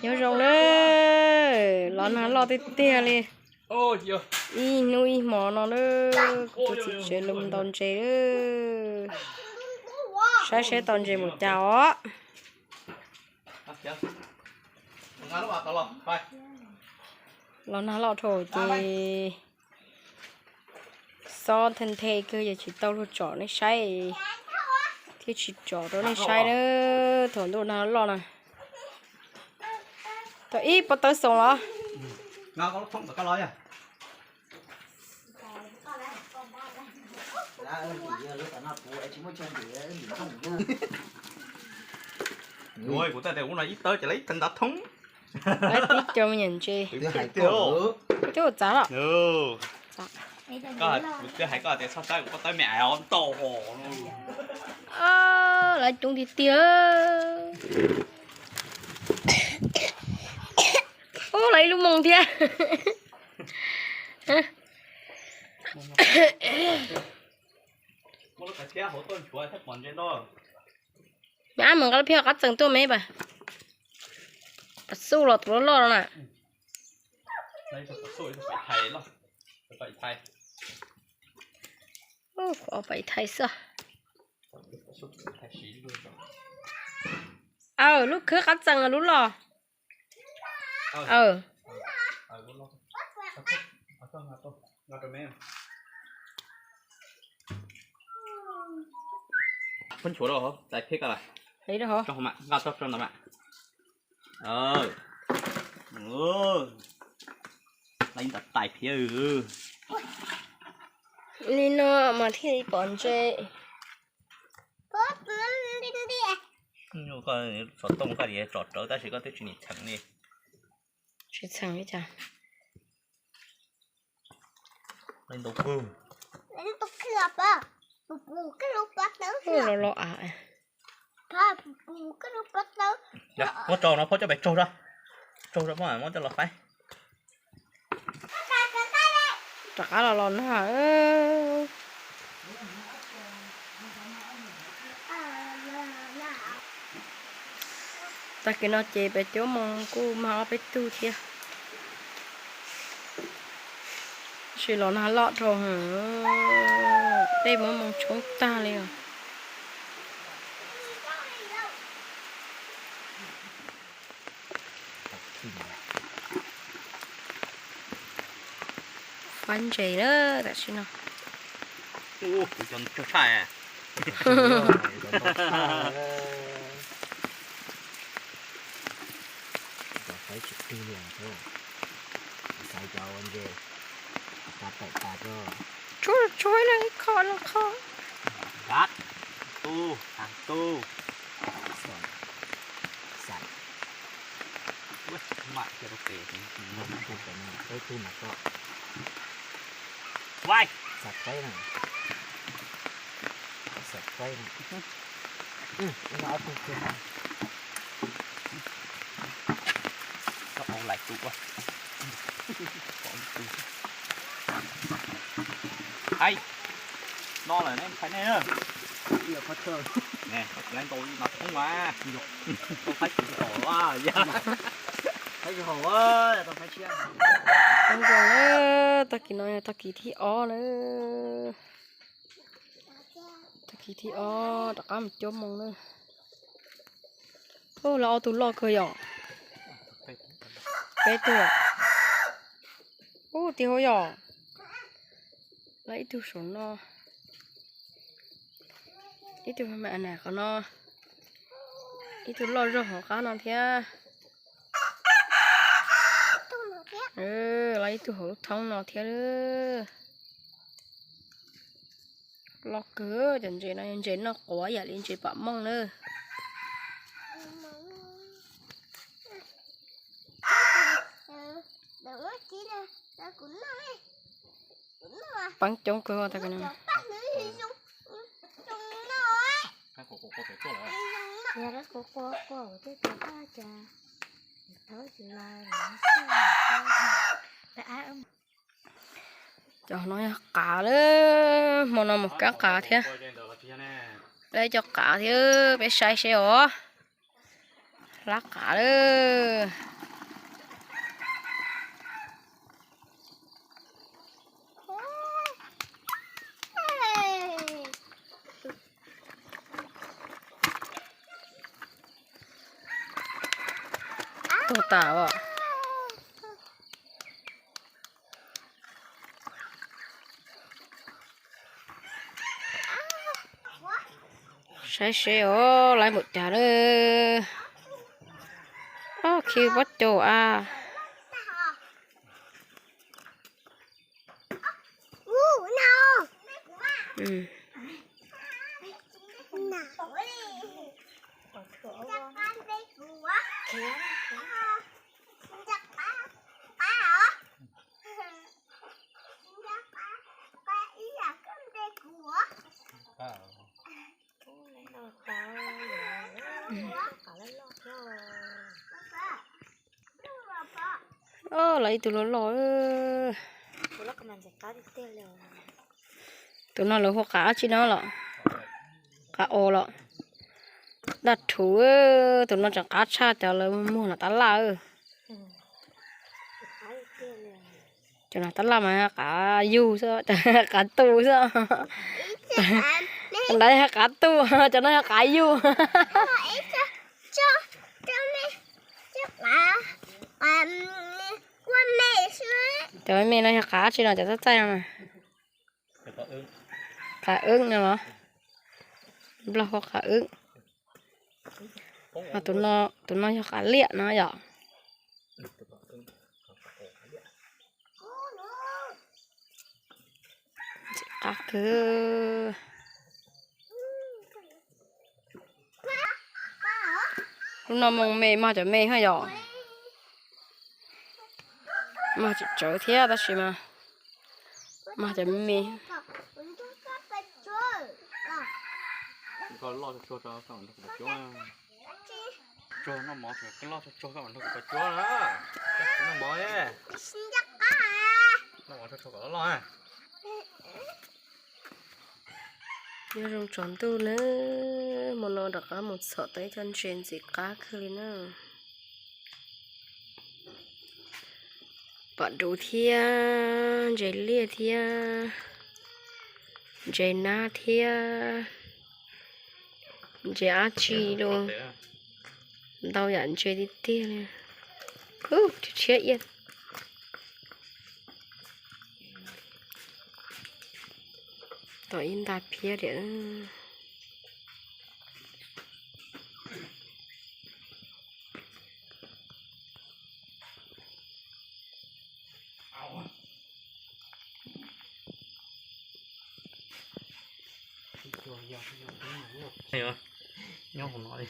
Nyob zoo na, los nag loj tiag tiag li. Ib hnub ib hmo no na, kuv tus txiv tsev los ntaus ntses na. Saib seb tau ntses mus cas os. Los nag loj dhau ces xob nthe nthe kawg, yog tsis tau luag tsom nej saib thiab, tsis tsom rau nej saib na. Thaum ntuj nag loj na, tau ib pob tawb xoom los. Kuv tej tes ub no ib tawb ces lawv ib tawb ntav thoob. Lawv tib co me nyuam ntses. Twb txav los. Kuv twb hais koj tias txhob saib kuv pob tawb me ais os, ntau hos. Lawv coob tiag tiag. Ub, lawv ib lub moos thiab. Me ab, mus nqa lub phiab qab txeem tuaj me pas. Pas xuj los tus loj loj no na. Ub, pas ib thaiv xwb. Aw, lub khwb qab txeem lub loj. Aw. Phab nchuav rau hauv, tais phiab ko lawm. Li rau hauv. Nqa tso rau ntawd mas. Ib nta tais phiab. Li no mas thiaj li pom ntses. Xov tooj koj tsom rawv tab sis koj twb tsis nim txheem li. Tsis txheem li cas. Ntau kawg. Los los av. Muab tso no, phob coj pem tsaug, tsaug muab coj los faib. Rov qab los los nag. Tag kis no ces peb cuab moos kuj mag ob peb tug thiab. Tab sis los nag loj dhau, tej muab moos tshoob tag li os. Faib ntses na tam sim no. Tsuag tsuag leej ib qho leej qho. Hais, no lawm neb, hais nej. Tau tib no thoob mas, tau faib tsis tau os. Tau zoo na, tag kis no yog tag kis thib ob na. Tag kis thib ob rov qab mus cuab moos na. Ub, lawv ob tug loj kawg yom. Peb tug. Ub, tib hauv yom. Lawv ib tug saum no, ib tug me nas qhov no, ib tug loj zog hauv qab no thiab. Lawv ib tug hauv lub thoob no thiab. Loj kawg, cov ntses no yog ntses noj quav yam li ntses pam mooj na. Peeb coob kawg. Cov no yog qav lawm, hmo no mus kab qav thiab. Cov qav thiab peb saib seb os. Lab qav lawm. Tuag tas os. Saib seb os, lawv mus cas lawm. Ob, khi pob caus a. Ob, lawv ib tug loj loj. Tus no lawv hu qav dab tsi no los? Qav os los? Daj rhuv, tus no tseem qab tshaj cov lawv muag nram tab laj. Cov nram tab laj mas qav yug xwb, qav tu xwb. Cov ntawd yog qav tu, cov no yog qav yug. Cov me no yog qav tsi no, cov txaij txaij no na? Qav eeb no los? Nplog hu qav eeb. Tus no yog qav liaj no yom. Ntxim qab kawg. Lub no moog me, mag cov me hab yom. Mag tseem tsawv thiab tab sis mas mag cov me. Loj tsuag tsuag, koj mam nrog kuv pais cuab na. Koj loj tsuag tsuag, koj mam nrog kuv pais cuab na. Koj noj mov. Noj mov tsuag tsuag kom loj loj na. Nyob zoo tsaus ntuj na, hmo no rov qab mus txhom tau ib co ntses ntxim qab kawg li na. Pom dub thiab, ntses liaj thiab, ntses nab thiab, ntses dab tsi los, ntau yam ntses tiag tiag li. Ub, tshiab iab. Tom ib nta phiab tiam. Nyob hauv no li.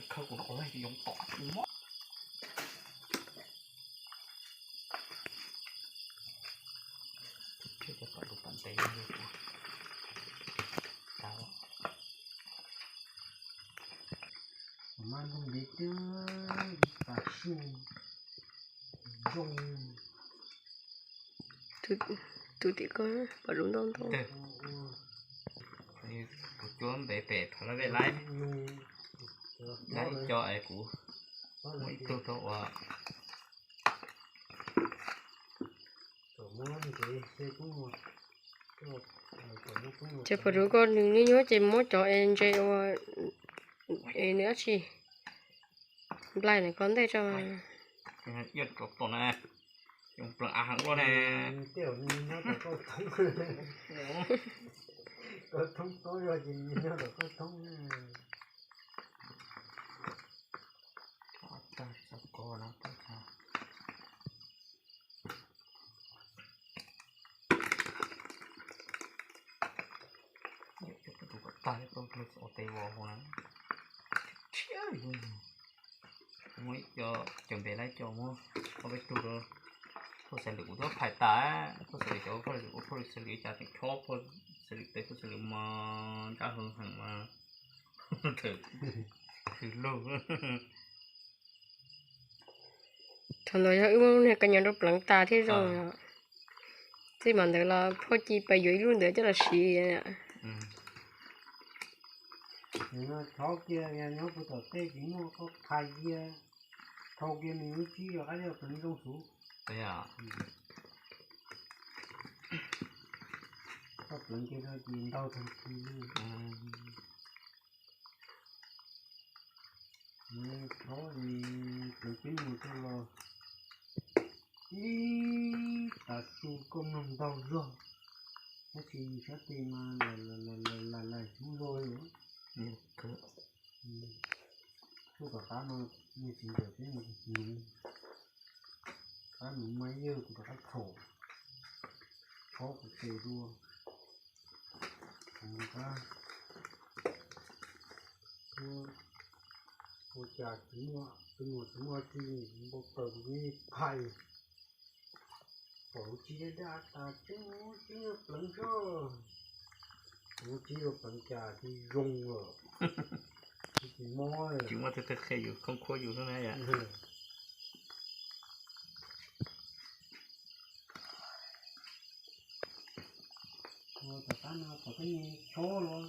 Khawb kuv no ua yoov tom kuv mob. Thiab cov tom lus tom ntev no kuv tas. Mas nplooj ntev twb pas su zoo. Tus tim ko pom dub ntau ntau. Kuv cuab ntev pem thaum lawv vej laib, laib ib co es kuv muaj ib tug rau ua. Ces pom dub ko nws nyuaj nyuaj ces muab cov es ntses ua es nws dab tsi nplaig nws ko ntej tso. Tom na, cov plees av heev ua ne. Tag ua tes vos hauv na. Thiab muaj ib co cov npe laib co muab ob peb tug rau. Phauj xaiv lwm kuv twb phais tas, phauj xaiv lwm cov, phauj xaiv lwm ua, phauj xaiv lwm cas tseem chob, phauj xaiv lwm tes, phauj xaiv lwm mas ntsaj hwv heev mas. Khwv lug. Thaum ntawd yog wb muab niag ka nyob rau pleev tas thiaj zoo os. Txij mas ntawd los phauj Ci pais yuav ib lub ntawd coj los siv. Nyob kiag nyob puag tom tej tsis muaj koj thais kiag, thau kiag nws lub tsib rov qab coj pleev zoo xwb. Koj pleev kiag rau ces ntau tag kis li. Tov pleev peb mus rau los ib tas su koj mloog ntau zog, tab sis sab tes mas lais lais lais lais lais lais xub zog li. Tuaj tom qab no, nws tsis ntawm peb mus nuv, qab nuv mas yawg kuv rov qab txhom, txhob kuv tes dua. Kuv rov qab, ua cas tsis muaj, tus muam tsis muaj tsi, npau taws kuv ib phais, pom kuv tsis daj daj tas tseeb tseeb pleev sab, kuv tsis pleev cas tsis zoo lawm, tsis mob. Tsis muaj tej qhia yus khoob khuab yus xwb na yom. Ua tom qab no kom peb nyias chob los